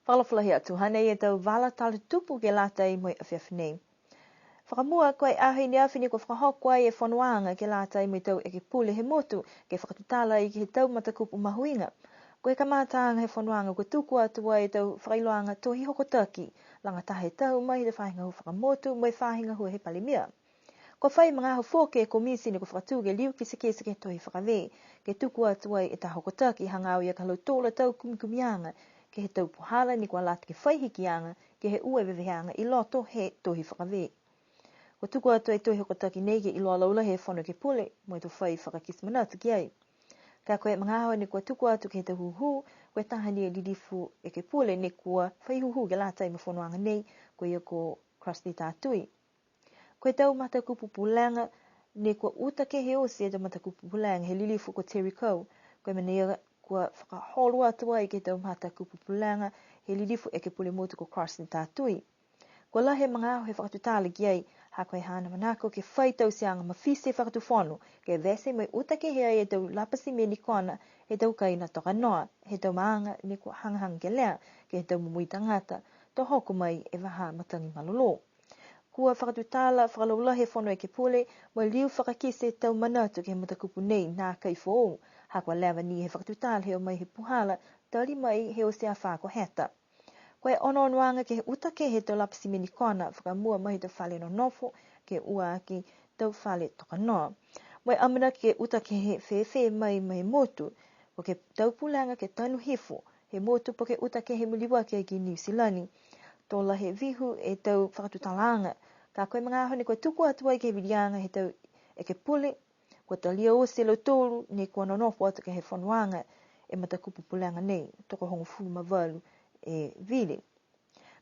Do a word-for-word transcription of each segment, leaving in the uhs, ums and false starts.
Fakaalofa lahi atu, hanei e tau vala tala tupu ke lata mo e afiafi nei. Fakamua, ko e aho i ne afi ni kua fakahoko ai e fonoaga ke lata mo e tau ekepule he motu, ke fakatutala ai ke he tau matakupu mahuiga. Ko e kamataaga he fonoaga kua tuku atu ai e tau fakailoaga tohi hokotaki, lagataha e tau mai he faahi gahua fakamotu, mo e faahi gahua he Palemia. Kua fai magaaho foki e komiti ne kua fakatū ke liu kitekite ke he tohi fakavē, ke tuku atu ai e tau hokotaki hagaao ia ki a lautolu a tau kumikumiaga, ke he tau puhala ne kua lata ke fai hikiaga, ke he ua e veveheaga i loto he tohi fakavē. Kua tuku atu e tohi hokotaki nei ke iloa laulahi he Fono Ekepule, mo e to fai fakakite manatu ki ai. Ka ko e magaaho ne kua tuku atu ke he tau hūhū, ko e taha ni e lilifu ekepule ne kua fai hūhū ke lata mo e fonoaga nei, ko ia ko Crossley Tatui. Ko e tau matakupu pulega, ne kua uta kehe oti e tau matakupu pulega he lilifu ko Terry Coe. Ko e mena ia kua fakaholo atu ai ke he tau matakupu pulega he lilifu ekepule motu ko Crossley Tatui. Kua lahi e magaaho he fakatutala ki ai, ha ko e haana manako ke fai tauteaga mafiti he fakatufono, ke vete mo e uta kehe ai e tau lapa simeni kona he tau kaina toka noa, he tau maaga ne kua hagahaga kelea, ke he tau momoui tagata, to hoko mai e vahā matagi malolō. Kua fakatutala fakalaulahi he Fono Ekepule, mo e liu fakakite e tau manatu ke he matakupu nei nākai foou, ha kua leva ni he fakatutala he o mai he puhala, tali mai he oti e afā ko Heta. Ko e onoonoaga ke he uta kehe he tau lapa simeni kona, fakamua mai he tau fale nonofo, ke ua aki tau fale toka noa. Mo e amanaki ke uta kehe fēfē mai, mai he motu, po ke tau pulega ke tanu hifo he motu po ke uta kehe mo e liuaki ai ki Niu Silani. To lahi e vihu e tau fakatutalaaga, ka ko e magaaho ne kua tuku atu ai ke he viliaga he tau ekepule, kua talia oti e lautolu ne kua nonofo atu ke he fonoaga e matakupu pulega nei, tokohogofulu ma valu e vili.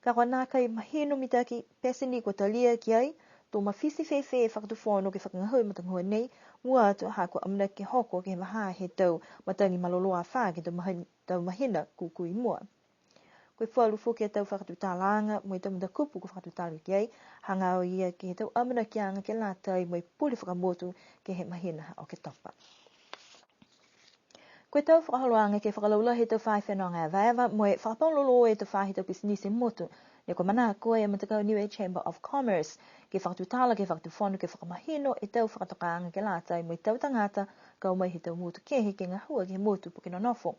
Ka kua nākai mahino mitaki pete ni kua talia ki ai, to mafiti fēfē e fakatufono ke fakagahua e matagahua nei, mua atu ha kua amanaki ke hoko ke he vahā he tau matagi malolō afā ke he tau mahi-, tau mahina kūkū i mua. Ko e falu foki e tau fakatutalaaga mo e tau matakupu kua fakatutala ki ai, hagaao ia ke he tau amanakiaga ke lata mo e pule fakamotu ke he mahina ha Oketopa. Ko e tau fakaholoaga ke fakalaulahi e tau faahi fenoga evaeva, mo e fakapalotolo e tau faahi tau pisinisi motu, ne kua manako e matakau Niue Chamber of Commerce ke fakatutala ke he fakatufono ke fakamahino e tau fakatokaaga ke lata mo e tau tagata ka o mai he tau motu kehe ke gahua ke he motu po ke nonofo.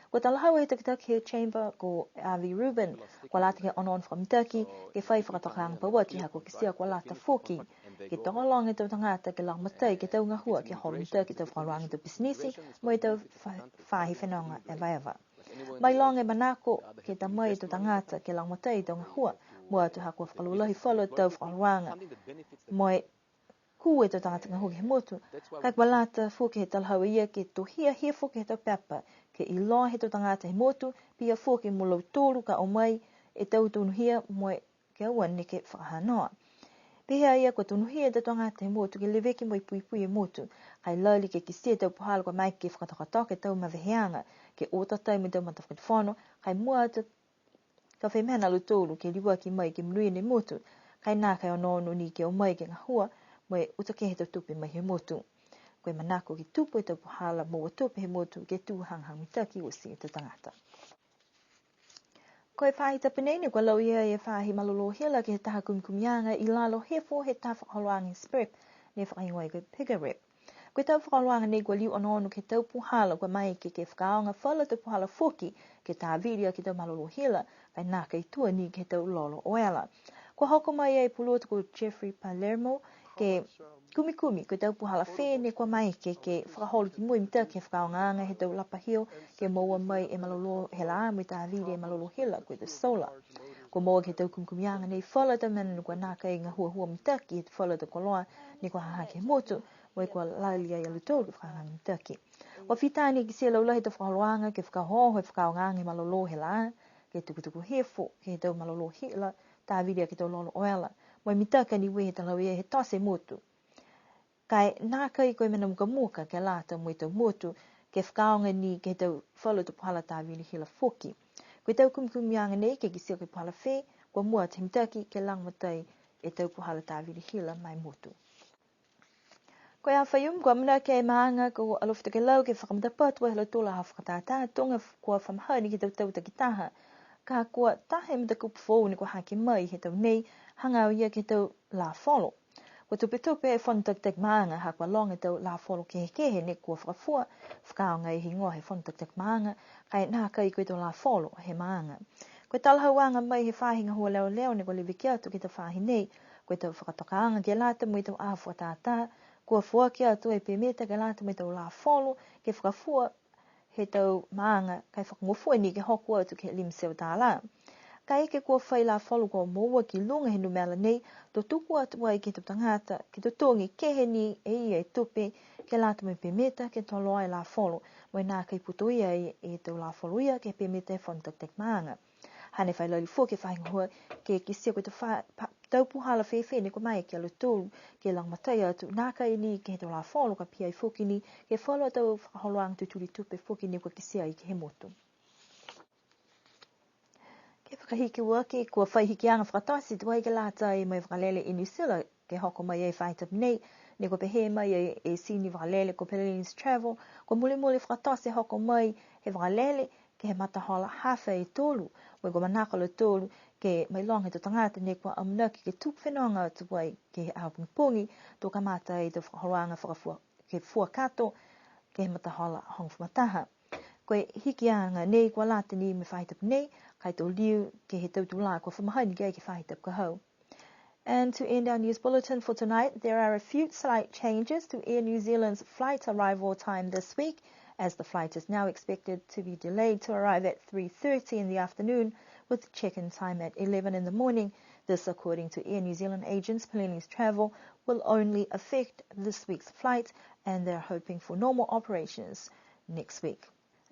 Kua talahau he takitaki he Chamber ko Avi Rubin, kua lata ke onoono fakamitaki ke fai fakatokaaga pauaki ha kua kitia kua lata foki ke tokologa e tau tagata ke lagomatai ke he tau gahua ke holo mitaki e tau fakaholoaga he tau pisinisi mo e tau fa-, faahi fenoga evaeva. Mailoga e manako ke ta mai e tau tagata ke lagomatai e tau gahua, mua atu ha kua fakalaulahi falu a tau fakaholoaga mo e kū e tau tagata gahua ke he motu. Ka kua lata foki he talahau e ia ke tohia hifo ke he tau pepa, ke iloa he tau tagata he motu, pihia foki mo lautolu ka o mai e tau tonuhia mo e ke ua neke fakahanoa. Pehē a ia kua tonuhia e tau tagata he motu ke leveki mo e puipui e motu, ka e lali ke kitia e tau puhala kua maeke ke fakatokatoka e tau maveheaga, ke o tatai mo e tau matafakatufono, ka e mua atu ka fai mena a lautolu ke liuaki mai ke monuina e motu, ka e nākai onoono ni ke o mai ke gahua, mo e uta kehe e tau tupe mai he motu. Ko e manako ke tupu e tau puhala moua tupe he motu ke tū hagahaga mitaki oti e tau tagata. Ko e faahi tapu nei ne kua lauia e faahi malolō hila ke he taha kumikumiaga i lalo hifo he taha fakaholoaga SPREP ne fakahigoa ai ko e Pigarep. Ko e tau fakaholoaga nei kua liu onoono ke he tau puhala kua maeke ke fakaaoga falu tau puhala foki ke tāvili aki e tau malolō hila, ka e nākai tua ni ke he tau lolo oela. Kua hoko mai e pulotu ko Jeffrey Palermo ke kumikumi ko e tau puhala fē ne kua maeke ke fakaholo ki mua mitaki he fakaaogaaga he tau lapa hio ke moua mai e malolō he lā mo e tāvili e malolō hila ko e tau solar. Kua moua ke he tau kumikumiaga nei falu tau mena ne kua nākai gahuahua mitaki he falu tau koloa ne kua ha ha ke he motu, mo e kua lali ai a lautolu ke fakaaoga mitaki. Kua fita ni e kitia laulahi e tau fakaholoaga ke fakaohooho e fakaaogaaga he malolō he lā, ke tukutuku hifo ke he tau malolō hila, tāvili aki e tau lolo oela, mo e mitaki a Niue he talahau e ia he tote e motu. Ka e nākai ko e mena mukamuka ke lata mo e tau motu, ke fakaaoga ni ke he tau falu tau puhala tāvili hila foki. Ko e tau kumikumiaga nei ke kitia ko e puhala fē, kua mua atu he mitaki ke lagomatai e tau puhala tāvili hila ma e motu. Ko e aho Faiumu kua amanaki e maaga ko Alofi Tokelau ke fakamatapatu e ha lautolu a fakatātā tuga kua fa mahani ke he tau tau takitaha. ka kua taha e matakupu foou ne kua hake mai he tau nei, hagaao ia ke he tau lafolo. Kua tupetupe e Fono Takitaki Maaga, ha kua loga e tau lafolo kehekehe ne kua fakafua, fakaaoga e higoa he Fono Takitaki Maaga, ka e nākai ko e tau lafolo he maaga. Ko e talahauaga mai he faahi gahua leoleo ne kua leveki atu ke he tau faahi nei, ko e tau fakatokaaga ke lata mo e tau aho fakatātā, kua foaki atu e pemeta ke lata mo e tau lafolo, ke fakafua he tau maaga, ka e fakagofua ni ke hoko atu ke he lima e teau tālā. Kaeke kua fai lafolo kua moua ki luga he numela nei, to tuku atu ai ke he tau tagata, ke totogi kehe ni e ia e tupe, ke lata mo e pemeta, ke tolo e lafolo, mo e nākai putoia e, e tau lafolo ia ke he pemeta he Fono Takitaki Maaga. Hane fai lali foki e faahi gahua, ke kitia ko e tau fa-, pa-, tau puhala fēfē ne kua maeke a lautolu, ke lagomatai atu, nākai ni ke he tau lafolo ka pihia foki ni, ke he falu a tau fakaholoaga tutuli tupe foki ne kua kitia ai ke he motu. Ke fakahiki ua ke, kua fai hikiaga fakatote tuai ke lata mo e vakalele i New Zealand, ke hoko mai ai he faahi tapu nei, ne kua pehē mai e, e sini vakalele ko Peleni's Travel, kua mulimuli fakatote hoko mai he vakalele, ke he matahola hafa e tolu, mo e kua manako a lautolu, ke mailoga he tau tagata ne kua amanaki ke tuku fenoga atu ai ke he aho pogipogi, to kamata e tau fakaholoaga fakafua, ke fua kato, ke he matahola hogofulu ma taha. Ko e hikiaga nei kua lata ni mo e faahi tapu nei, ka e to liu ke he tau tulā kua fa mahani ki ai ke he faahi tapu ka hau. And to end our news bulletin for tonight, there are a few slight changes to Air New Zealand's flight arrival time this week, as the flight is now expected to be delayed to arrive at three thirty in the afternoon, with check-in time at eleven in the morning. This according to Air New Zealand agents Peleni's Travel will only affect this week's flight, and they're hoping for normal operations next week.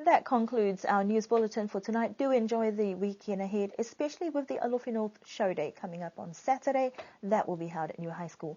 That concludes our news bulletin for tonight. Do enjoy the weekend ahead, especially with the Alofi North Show Day coming up on Saturday. That will be held at Niue High School.